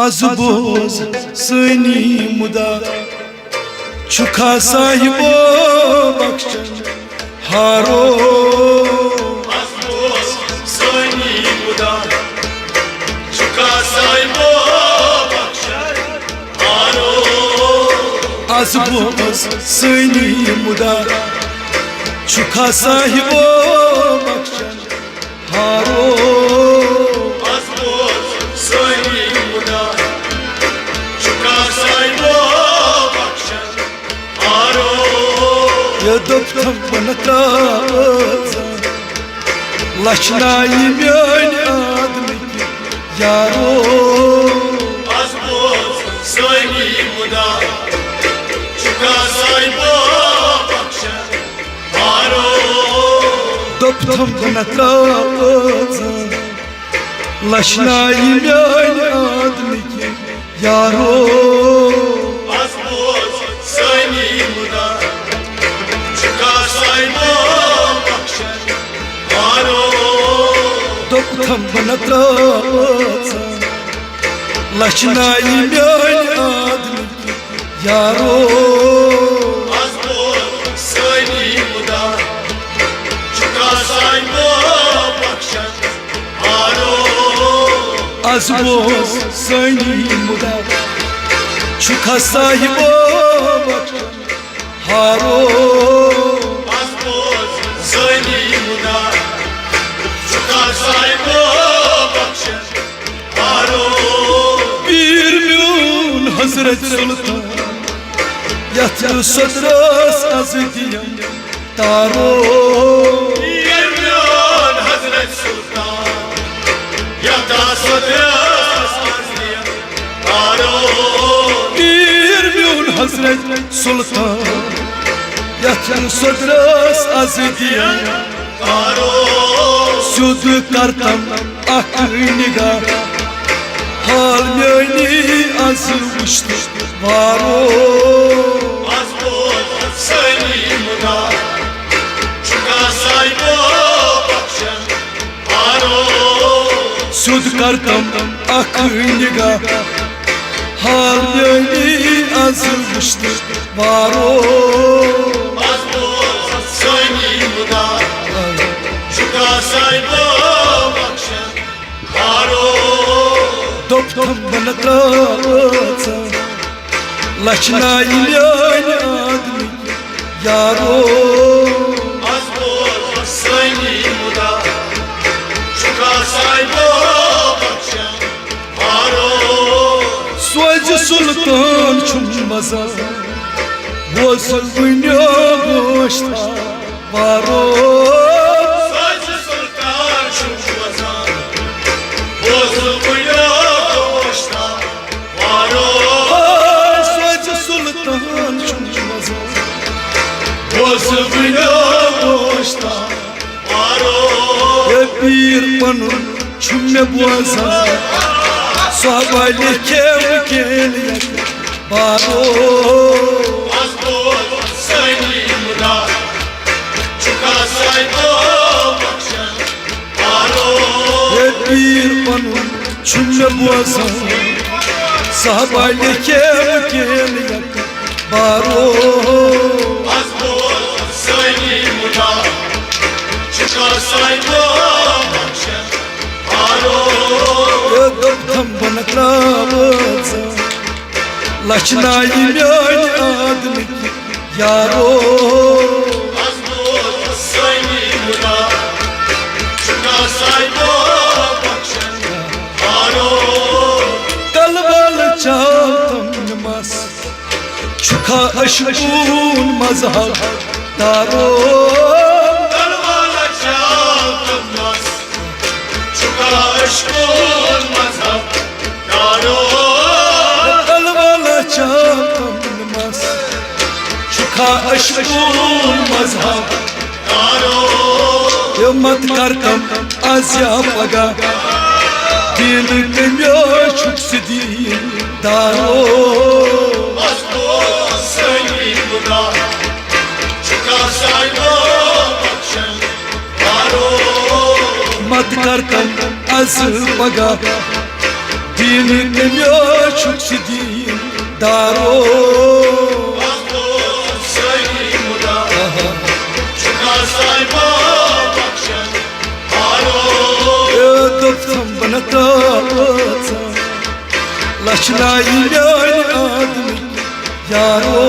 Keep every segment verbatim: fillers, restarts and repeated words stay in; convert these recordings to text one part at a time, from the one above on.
از بوز سٲنی مُدا، چھُکھا صاحبو بخشن ہارو۔ از بوز سٲنی مُدا، چھُکھا صاحبو بخشن ہارو۔ از بوز سٲنی مُدا، چھُکھا صاحبو بخشن ہارو۔ از بوز سٲنی مُدا، چھُکھا صاحبو بخشن ہارو۔ یہِ دوٚپ تھم بہٕ نہٕ ترٛاوٕ ژٕ، لچھنایہِ میٲنۍ آدمٕکۍ یارو۔ از بوز سٲنی مُدا، چھُکھا صاحبو بخشن ہارو۔ دوٚپ تھم بہٕ نہٕ ترٛاوٕ ژٕ، لچھنایہِ میٲنۍ آدمٕکۍ یارو۔ از بوز سٲنی مُدا، چھُکھا صاحبو بخشن ہارو۔ دوٚپ تھم بہٕ نہٕ ترٛاوٕ ژٕ، لچھنایہِ میٲنۍ آدمٕکۍ یارو۔ از بوز سٲنی مُدا، چھُکھا صاحبو بخشن ہارو۔ از بوز سٲنی مُدا، چھُکھا صاحبو بخشن ہارو۔ از بوز سٲنی مُدا، چھُکھا صاحبو بخشن ہارو۔ پیٖر میون حضرت سلطان، یتھ نہٕ سۄدرس از دِیم تارو۔ پیٖر میون حضرت سلطان، یتھ نہٕ سۄدرس از دِیم تارو۔ پیٖر میون حضرت سلطان، یتھ نہٕ سۄدرس از دِیم تارو۔ سیوٚد کرتم اکھ نگاہ، حال میٲنی از وٕچھتہٕ وارو۔ از بوز سٲنی مُدا، چھُکھا صاحبو بخشن ہارو۔ سیوٚد کرتم اکھ نگاہ، حال میٲنی از وٕچھتہٕ وارو۔ از بوز سٲنی مُدا، چھُکھا صاحبو بخشن ہارو۔ دوٚپ تھم بہٕ نہٕ ترٛاوٕ ژٕ، لچھنایہِ میٲنۍ آدمی یارو۔ از بوز سٲنی مُدا، چھُکھا صاحبو بخشن ہارو۔ سوزِ سلطان چھُم مزار، بوز وٕنیو گوشتار وارو۔ سوزِ سلطان چھُم مزار، بوز وٕنیو گوشتار وارو۔ سوزِ سلطان چھُم مزار، بوز وٕنیو گوشتار وارو۔ اے پیٖر پنُن چھُم مےٚ بوزان، صحابہ لیکھے وٕنکیٚن یتھ بارو۔ از بوز سٲنی مُدا، چھُکھا صاحبو بخشن ہارو۔ اے پیٖر پنُن چھُم مےٚ بوزان، صحابہ لیکھے وٕنکیٚن یتھ بارو۔ از بوز سٲنی مُدا، چھُکھا صاحبو بخشن ہارو۔ اے دوٚپ تھم بہٕ نہٕ ترٛاوٕ ژٕ، لچھنایہِ میٲنۍ آدمی یارو۔ از بوز سٲنی مُدا، چھُکھا صاحبو بخشن ہارو۔ تلوال چاو تم نماز، چھُکھا عشقون مذہب دارو۔ تلوال چاو تم نماز، چھُکھا عشقون مذہب دارو۔ تلوال چاو تم نماز، چھُکھا عشقون مذہب دارو۔ یہِ مت کر تم از یا پگاہ، دین کمیو چھُکھ ژٕ دین دارو۔ از بوز سٲنی مُدا، چھُکھا صاحبو بخشن ہارو۔ مت کر تم از پگاہ، دین تمیا چھُکھ ژٕ دین دارو۔ اے دوٚپتھم بہٕ نہ ترٛاوٕ ژٕ لَچھِ نایہِ میٛانہِ آدمٕکۍ یارو۔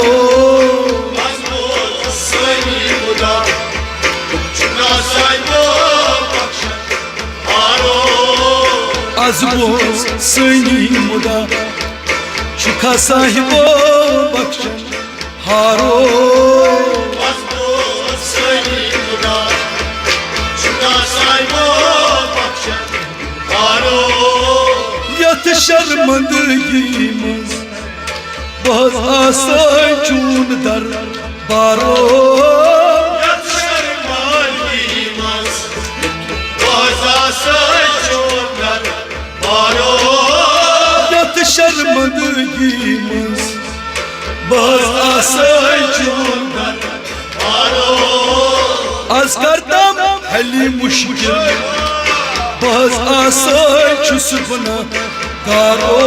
از بوز سٲنی مُدا، چھُکھا صاحبو بخشن ہارو۔ یتھ شرمندگی منٛز بہٕ حظ آسے چون در بارو۔ یتھ شرمندگی منٛز بہٕ حظ آسے چون در بارو۔ یتھ شرمندگی منٛز بہٕ حظ آسے چون در بارو۔ از کرتم حلی مشکل، بہٕ حظ آسے چھُس گناہ گارو۔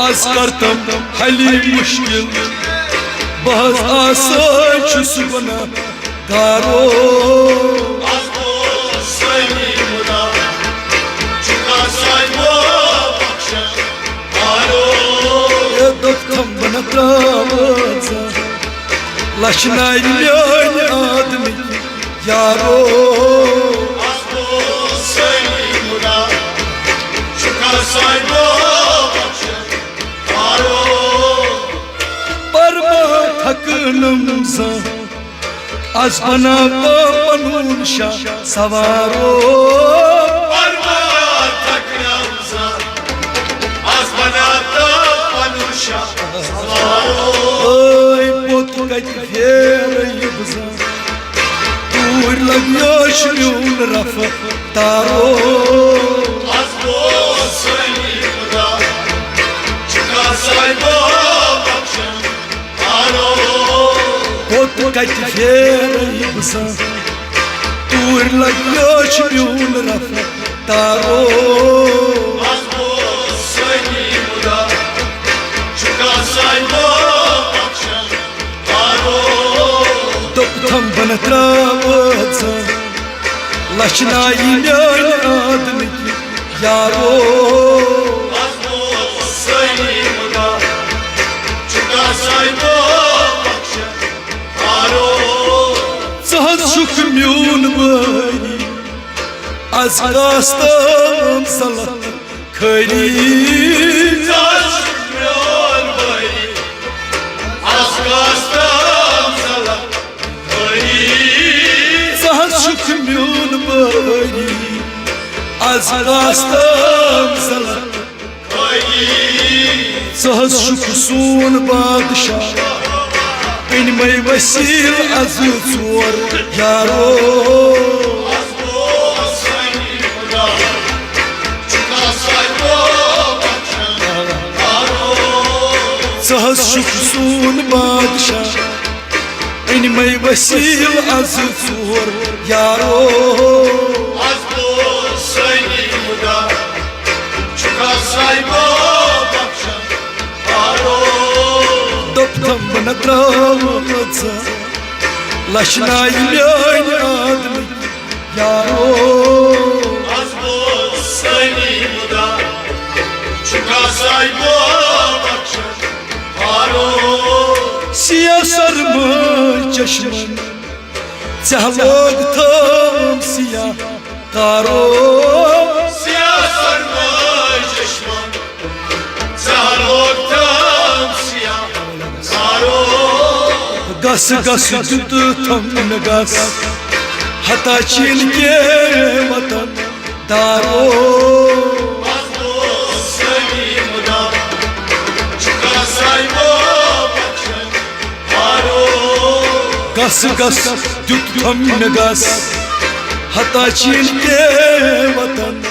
از کرتم حلی مشکل، بہٕ حظ آسے چھُس گناہ گارو۔ اے دوٚپتھم بہٕ نہ ترٛاوٕ ژٕ لَچھِ نایہِ میٛانہِ آدمٕکۍ یارو۔ پرما تھکنم زانٛہہ، از بناو پنُن شاہ سوارو۔ اے پوٚت کتہِ پھیرٕ یہِ بہٕ زانٛہہ، توٗرۍ لگیوش میون رفہٕ تارو۔ پوٚت کتہِ پھیرٕ یہِ بہٕ زانٛہہ، توٗرۍ لگیوش میون رفہٕ تارو۔ دوٚپتھم بہٕ نہ ترٛاوٕ ژٕ لَچھِ نایہِ میٛانہِ آدمٕکۍ یارو۔ ژٕ حظ چھُکھ میون بٲری، از کاستم سلط کھٲری۔ ژٕ حظ چھُکھ میون بٲری، از کاستم سلط۔ ژٕ حظ چھُکھ سون بادشاہ، أنۍ مَے وسیٖل از ژور یارو۔ ژٕ حظ چھُکھ سون بادشاہ، أنۍ مَے وسیٖل از ژور یارو۔ دوٚپتھم بہٕ نہ ترٛاوٕ ژٕ لَچھِ نایہِ میٛانہِ آدمٕکۍ یارو۔ سیاہ سرمہٕ چشمن ژےٚ لوگ تھٲم سیاہ کارو۔ گس گس دیُت تھم گس، ہتا چین کے وطن دارو۔ گس گس دیُت تھم گس، ہتا چین کے وطن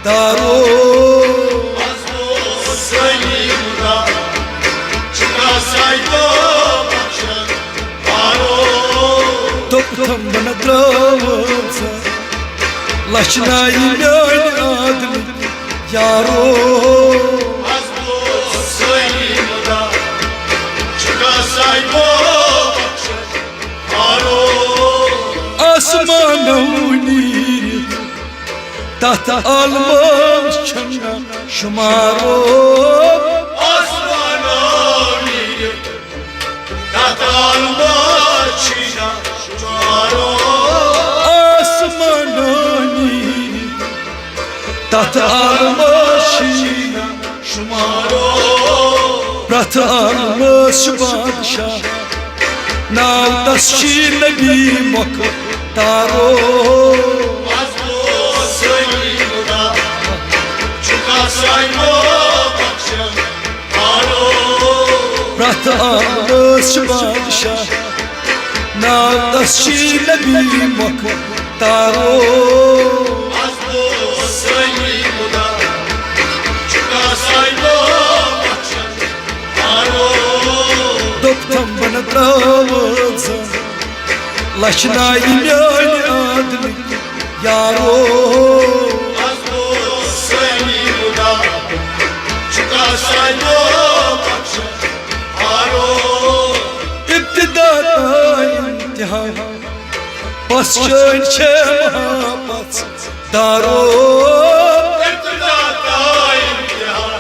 دارو۔ بہٕ نہٕ ترٛاوٕ ژٕ لَچھِ نایہِ میٛانہِ عادلہِ یارو۔ از گوٚو سٲنی مُدا، چھُکھ آسان گوٚو بخشن ہارو۔ آسمانو نیٖرِتھ تَتھ عالمس چھُنہٕ شُمارو۔ آسمانو نیٖرِتھ تَتھ عالمس چھُنہٕ شُمارو۔ آسمانو نیٖرِتھ تَتھ عالمس چھُنہٕ شُمارو۔ پرٛٮ۪تھ عالمس چھُ بادشاہ، ناو تس چھُ نبی مۄختارو۔ از گوٚو سٲنی مُدا، چھُکھ آسان گوٚو بخشن ہارو۔ پرٛٮ۪تھ عالمس چھُ بادشاہ، ناو تس چھُ نبی مۄختارو۔ از گوٚو سٲنی مُدا، چھُکھ آسان گوٚو بخشن ہارو۔ دوٚپتم بہٕ نہٕ ترٛاوٕ ژٕ لَچھِ نایہِ میٛانہِ عادلہِ یارو۔ از گوٚو سٲنی مُدا، چھُکھ آسان گوٚو بخشن ہارو۔ ابتدا تا انتہا، پس چٲنۍ چھے محبت دارو۔ ابتدا تا انتہا،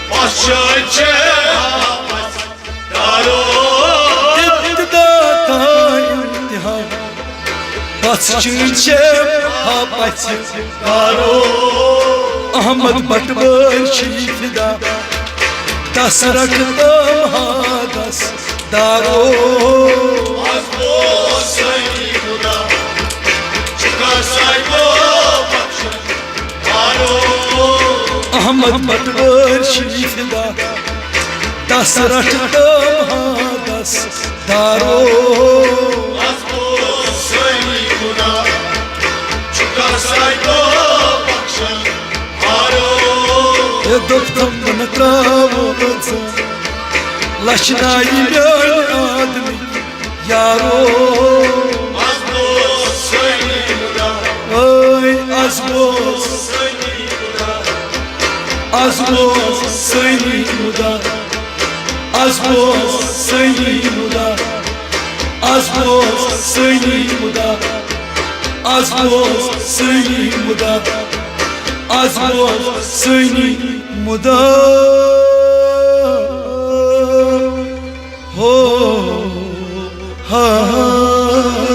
پس چٲنۍ چھے محبت دارو۔ ابتدا تا انتہا، پس چٲنۍ چھے محبت دارو۔ احمد بٹوٲرۍ چھِ فدا، تس رٹہٕ تم حادث دارو۔ از گوٚو سٲنی مُدا، چھُکھ آسان گوٚو بخشن ہارو۔ احمد بٹوٲرۍ چھِ فدا، تس رٹہٕ تم حادث دارو۔ از گوٚو سٲنی مُدا، چھُکھ آسان گوٚو بخشن ہارو۔ ہے دوٚپتم بہٕ نہٕ ترٛاوٕ ژٕ لَچھِ نایہِ میٛانہِ عادلہِ یارو۔ از گوٚو سٲنی مُدا، اے از گوٚو سٲنی مُدا، از گوٚو سٲنی مُدا، از گوٚو سٲنی مُدا، از گوٚو سٲنی مُدا، از گوٚو سٲنی مُدا، از گوٚو سٲنی مُدا۔ ہو، ہا، ہا۔